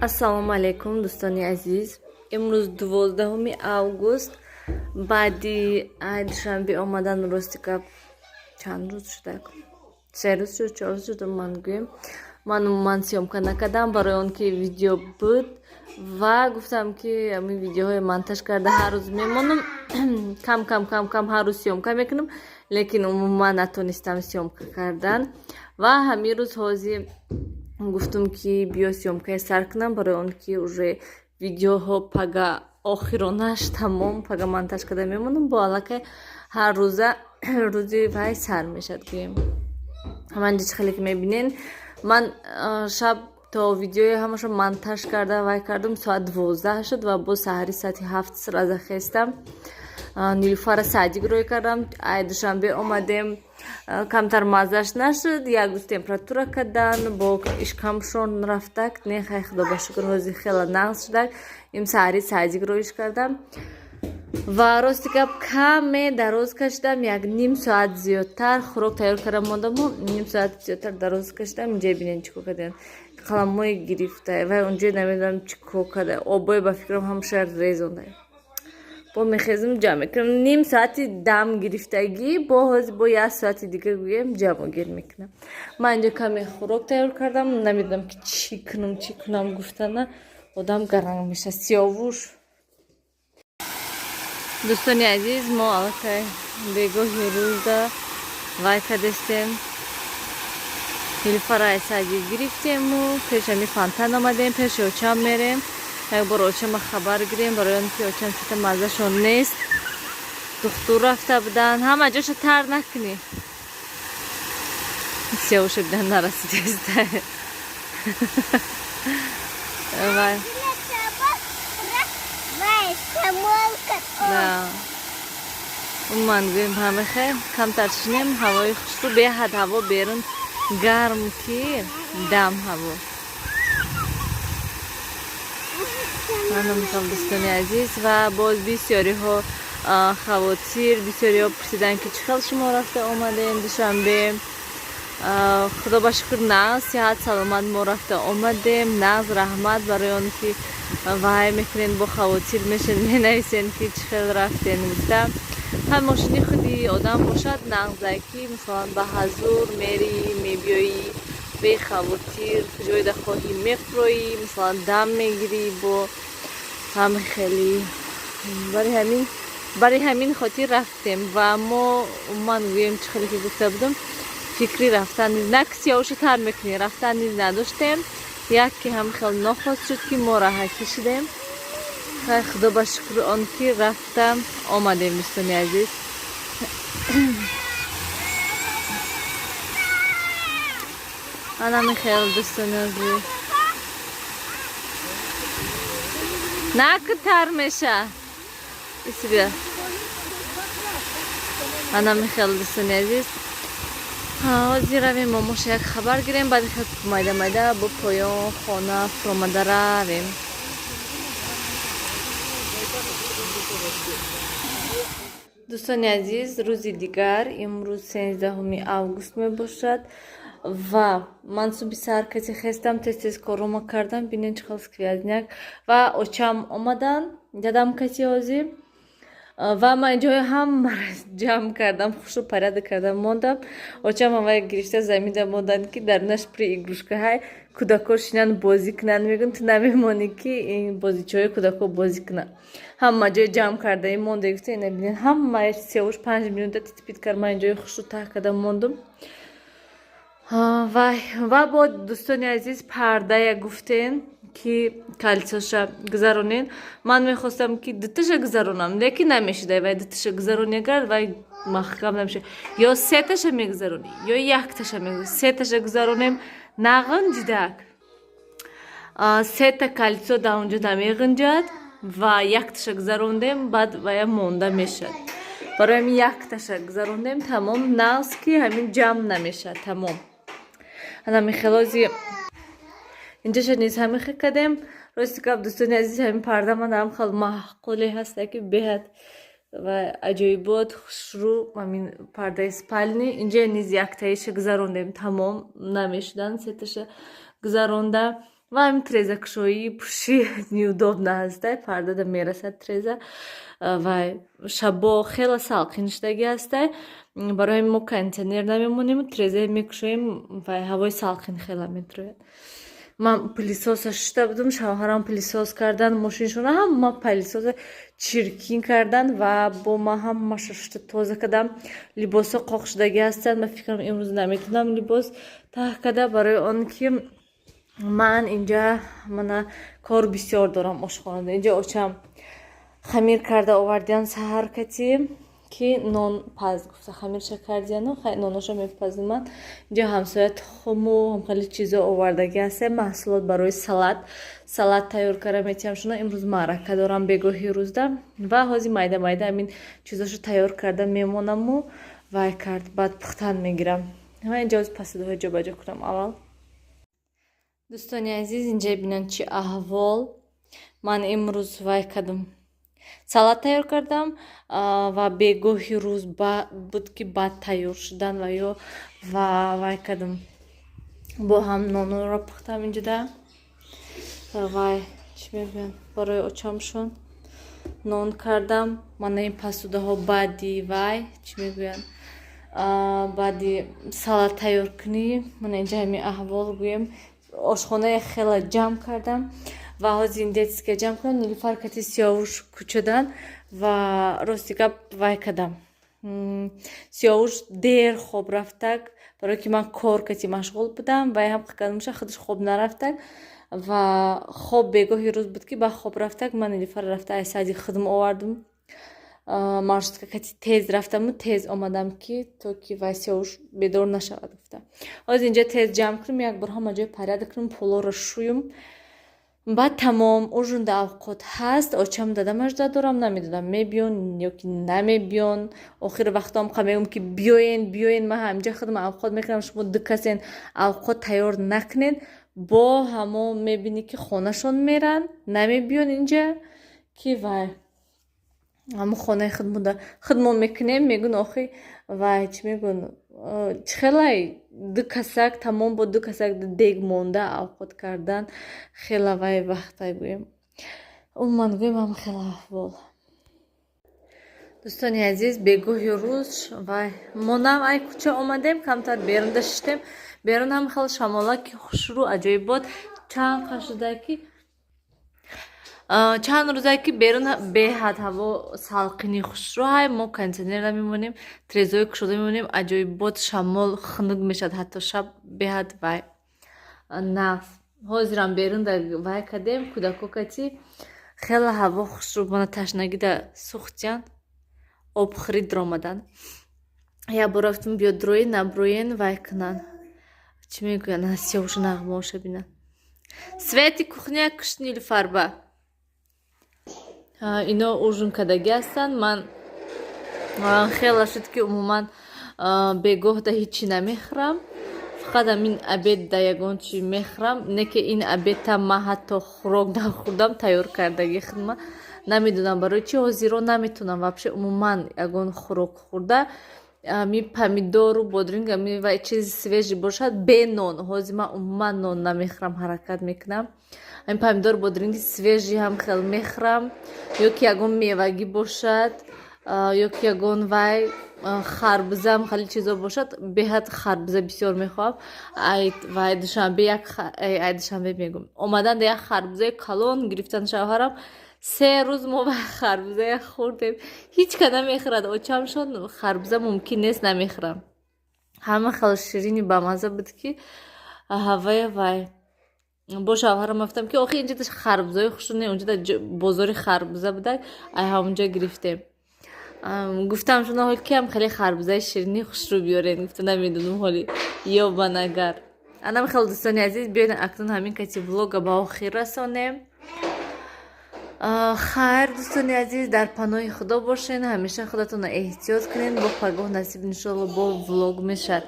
Ассалому алайкум, дӯстони азиз. Имрӯз 12 август. Баъди Душанбе омадан, рости гап, чанд рӯз шуда, 3 рӯз шуд, 4 рӯз шуд, ман гӯем, ман умуман съёмка накардам, барои он ки видео буд ва гуфтам, ки ҳамин видеоҳои монтаж карда ҳар рӯз мемонам, кам кам кам кам ҳар рӯз съёмка мекунам, лекин умуман натонистам съёмка кардан. Ва ҳамин рӯз ҳозир гуфтум, ки биё, съёмкае сар кунам, барои он ки уже видеоҳо пага охиронаш тамом, пага монтаж карда мемонам, бо аллакай ҳар рӯза рӯзи вай сар мешад, гӯем. Ман чӣ хеле ки мебинен, ман шаб то видеои ҳамаша монтаж карда вай кардам, соат 12 шуд ва боз саҳари соати 7 сразу хестам, Нилуфара садик рӯй кардам. Ай Душанбе омадем, камтар маззаш нашуд, як рӯз температура кардан, бо ишкамшон рафтак. Не, хай, худо ба шукр, ҳозир хела нағз шудак. Им саҳари садик роиш кардам ва рости гап, каме дароз кашидам, як ним соат зиёдтар хӯрок тайёр карда мондаму ним соат зиёдтар дароз кашидам. Инҷа бинен, чӣ кор кардем: қаламҳое гирифта ва онҷо намедонам чӣ кор карда, обое ба фикрам ҳамаша резонда. Бо мехезм, ҷамъ мекунам. Ним соати дам гирифтагӣ, бо ҳозир бо як соати дига, гӯем, ҷамъогир мекунам. Ман инҷо каме хӯрок тайёр кардам, намедонам, ки чӣ кунам, чӣ кунам гуфтана одам гаранг меша. Сиёвуш. Дӯстони азиз, мо аллакай бегоҳи рӯзда вай кардестем, Нилуфара садик гирифтему пешами фонтан омадем, пеши очам мерем, як бор очама хабар гирем, барои он ки очам чита маззашон нест, духтур рафта буданд. Ҳама ҷоша тар накунӣ, сиёвуша бидан нарасидеста вай. Вай, самолка. Да. Умуман, гӯем, ҳамехе камтар шинем, ҳавои хушрӯ, беҳад ҳаво берун гарм, ки дам ҳаво. Манам, дӯстони азиз, ва боз бисёриҳо хавотир, бисёриҳо пурсиданд, ки чӣ хел шумо рафта омадем Душанбе. Худо ба шукр, нағз, сиҳат саломат мо рафта омадем, нағз. Раҳмат барои он ки вай мекунен, бо хавотир мешен, менависен, ки чӣ хел рафтен гуфта. Ҳар мошини худи одам бошад, нағзай, ки масалан ба ҳазур мери, мебиёӣ, бехавотир, ҷойда хоҳӣ мефурӯӣ, масалан дам мегирӣ, бо ҳама хеле. Барои ҳамин хотир рафтем. Ва мо умуман, гӯем, чӣ хеле ки гуфта будам, фикри рафтан низ на, сиёвуша тар мекунӣ, рафтан низ надоштем. Як ки ҳам хел нохост шуд, ки мо раҳатӣ шудем. Хай, худо ба шукр, он ки рафта омадем, дӯстони азиз. Анами хел, дӯстони азиз, наку тар меша исибия. Анами хел, дӯстони азиз, ҳозир равем, момоша як хабар гирем, баъди хел майда майда бо поён хона фуромада равем. Дӯстони азиз, рӯзи дигар, имрӯз 13 август мебошад ва ман субҳи саҳар касе хестам, тез тез коррома кардам. Бинен, чӣ хел сквозняк. Ва очам омадан, дадам каси ҳозир, ва ман ҷои ҳамаро ҷамъ кардам, хушу порядок кардам, мондам. Очам ҳамая гирифта замида монданд, ки дар наш при игрушкаҳай кӯдако шинанд, бозӣ кунанд. Мегӯм, ту намемонӣ, ки ин бозичаҳои кӯдако бозӣ кунанд, ҳама ҷой ҷамъ кардаи монда, гуфта. Ина бинед, ҳамаи севуш 5 минута титпит кард. Ман ҷои хушу таҳ карда мондум. Вай, ва бо дӯстони азиз, пардая гуфтен, ки кольцоша гузаронен. Ман мехостам, ки дуташа гузаронам, лекин намешуда. Вай дуташа гузаронӣ, агар вай маҳкам намешуда, ё сеташа мегузаронӣ, ё якташа мегузаронӣ. Сеташа гузаронем, нағинҷидак, сета кольцо дар онҷо намеғинҷад. Ва якташа гузарондем, баъд вая монда мешад. Барои ҳамин якташа гузарондем, тамом, нағз, ки ҳамин ҷамъ намешад, тамом. Ана михелози инҷоша низ ҳамихе кардем. Рости гап, дӯстони азиз, ҳамин парда ман ҳам хел маъқуле ҳаста, ки беҳад ва аҷоибот, хушрӯ ҳамин пардаи спальни. Инҷа низ яктаиша гузарондем, тамом, намешудан сеташа гузаронда. Ва ҳамин трезакушоии пӯши неудобно ҳастай, пардада мерасад треза. Вай шабо хеле салқин шудагӣ ҳастай. Барои ҳамин мо кондитсионер намемонему, треза мекушоем, вай ҳавои салқин хела метрояд. Ман пылесоса шишта будам, шавҳарам пылесос кардан, мошиншона ҳама пылесоса чиркин кардан ва бо ман ҳамаша шишта тоза кардам. Либосҳо қоқ шудагӣ ҳастанд. Ман фикрам, имрӯз наметавонам либос таҳ карда, барои он ки ман инҷа мана кор бисёр дорам ошхонада. Инҷа очам хамир карда овардиян саҳар кати, ки нон паз гуфта, хамирша кардияну ноноша мепазим. Ман инҷа ҳамсоя тухму хеле чизо овардагӣ ҳастем, маҳсулот барои салат. Салат тайёр карда метиҳам шуно. Имрӯз маърака дорам бегоҳи рӯзда ва ҳозир майда майда ҳамин чизошо тайёр карда мемонаму вай кард, баъд пухтан мегирам. Ва инҷа ҳозир посудаҳои ҷобаҷо кунам аввал. Дӯстони азиз, инҷа бинанд, чӣ аҳвол. Ман имрӯз вай кардам, салат тайёр кардам ва бегоҳи рӯз буд, ки баъд тайёр шудан ва ё ва вай кардам, бо ҳам нонро пухтам. Инҷода вай чӣ мегӯянд, барои очамшон нон кардам. Мана ин посудаҳо баъди вай, чӣ мегӯянд, баъди салат тайёр кунӣ, мана инҷа ҳамин аҳвол гӯем. Ошхонаи хела ҷамъ кардам ва ҳозир ин детская ҷамъ кунам. Нилуфар кати Сиёвуш кӯчадан ва рости гап, вай кардам. Сиёвуш дер хоб рафтак, барое ки ман кор кати машғул будам. Вай ҳам кадомша худаш хоб нарафтак ва хоб бегоҳи рӯз буд, ки ба хоб рафтак. Ман Нилуфарро рафта аз сади худм овардум. Маршрутка кати тез рафтаму тез омадам, ки то ки вай Сиёвуш бедор нашавад гуфта. Ҳозир инҷа тез ҷамъ кунам, як бор ҳама ҷой порядок кунам, полоро шӯюм, баъд тамом. Ужинда авқот ҳаст. Очам дадамаш дорам, намедонам, мебиён ё ки намебиён. Охири вақтҳоам қа мегӯям, ки биёен, биёен, ман ҳаминҷа худам авқот мекунам, шумо ду касен, авқот тайёр накунед. Бо ҳамо мебинӣ, ки хонашон меранд, намебиён инҷа, ки вай ҳамо хонаи худмода худмо мекунем, мегӯн. Охи вай, чӣ мегӯн, чӣ хелай ду касак тамом, бо ду касак дег монда авқот кардан хела вай вақтай гӯем. Умуман гӯем, ҳам хела аҳвол. Дӯстони азиз, бегоҳи рӯз вай монам, ай кӯча омадем, камтар берунда шиштем. Берун ҳам хел шамолаки хушрӯ, аҷоибот. Чанд шуда ки, чанд рӯзае ки берун беҳад ҳаво салқини хушрӯ. Мо кондитсионер намемонем, трезои кушода мемонем. Аҷоибот шамол, хунук мешавад ҳатто шаб, беҳад вай нағз. Ҳозирам берун вай кардем, кӯдако кати хеле ҳаво хушрӯ. Мана ташнагида сӯхтиян, обхӯрӣ даромаданд. Як бор рафтум, биё дроен, наброен, вай кунанд, чӣ мегӯянд, сиёвушу нағмаоша бинанд. Свети кухня кушт, Нилуфарба. Ино ужин кардагӣ ҳастанд. Ман хела шуд, ки умуман бегоҳда ҳичи намехӯрам, фақат ҳамин обедда ягон чи мехӯрам. Не ки ин обедта ман ҳатто хӯрок нахӯрдам, тайёр кардагӣ худма. Намедонам барои чи ҳозиро наметавонам вообще умуман ягон хӯрок хӯрда. Ами помидору бодринг, ами ва чизи свежий бошад, бе нон. Ҳозир ман умуман нон намехӯрам, ҳаракат мекунам. Ами помидор, бодринги свежий ҳам хел мехӯрам, ё ки ягон мевагӣ бошад, ё ки ягон вай харбузам хеле чизо бошад. Беҳад харбуза бисёр мехоҳам. Вай Душанбе як, ай Душанбе мегӯм, омадан як харбузаи калон гирифтан шавҳарам. 3 рӯз мо вай харбузая хӯрдем. Ҳеҷ ка намехӯрад, очамшон харбуза мумкин нест намехӯрам. Ҳама хел ширини бамаза буд, ки ҳавая вай бо шавҳарам рафтам, ки охи инҷа харбузаи хушрӯ не, унҷа бозори харбуза будак, ай ҳамонҷо гирифтем. Гуфтам шуна, ҳол киам хеле харбузаи ширини хушрӯ биёрен, гуфта, намедонам ҳоли ёбан агар. Анам хел, дӯстони азиз, биёед, акнун ҳамин кати влога ба охир расонем. Хайр, дӯстони азиз, дар паноҳи Худо бошен, ҳамеша худатонро эҳтиёт кунед. Бо пагоҳ насиб, иншоалло, бо влог мешавад.